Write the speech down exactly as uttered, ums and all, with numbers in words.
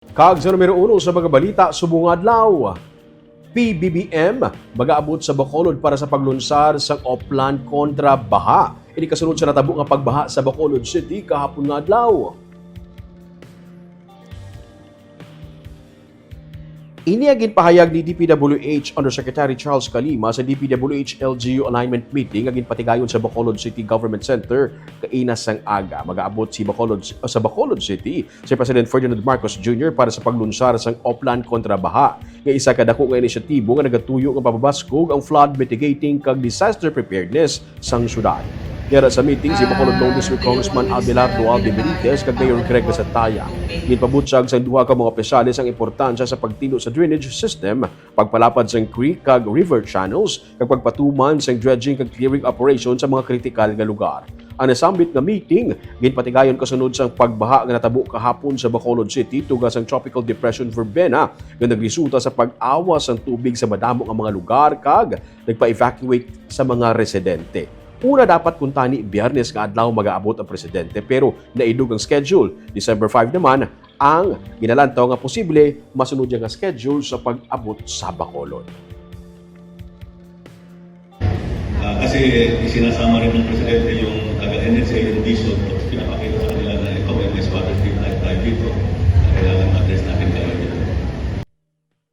Kag sa numero uno sa mga balita subong nga adlaw, P B B M magaabot sa Bacolod para sa paglunsar sang Oplan kontra Baha. Ini kasunod sa natabo nga pagbaha sa Bacolod City kahapon nga adlaw. Ini ang ginpahayag ni D P W H Undersecretary Charles Calima sa D P W H L G U alignment meeting nga ginpatigayon sa Bacolod City Government Center kaina sang aga. Magaabot si Bacolod, sa Bacolod City si President Ferdinand Marcos Junior para sa paglunsar sang Oplan kontra Baha, nga isa ka dako nga inisyatibo nga nagatuyo nga mapabaskog ang flood mitigating kag disaster preparedness sang syudad. Yara sa meeting si Bacolod Lone District Congressman Abelardo Alde Benitez kag Mayor Greg Gasataya. Ginpabutyag sang duha ka mga opisyales ang importansya sa pagtino sa drainage system, pagpalapad sang creek kag river channels, kag pagpatuman sang dredging kag clearing operation sa mga kritikal nga lugar. Ang nasambit nga meeting ginpatigayon kasunod sang pagbaha nga natabo kahapon sa Bacolod City tungod sang Tropical Depression Verbena, nga nagresulta sa pag-awas sang tubig sa madamo nga mga lugar kag nagpa-evacuate sa mga residente. Una dapat kuntani Biyernes nga adlaw magaabot ang presidente, pero naidog ang schedule. December five naman ang ginalantaw nga posible masunod niya nga schedule sa pag-abot sa Bacolod. Ah, kasi isinasama rin ng Presidente yung taga N H A, yung DISO,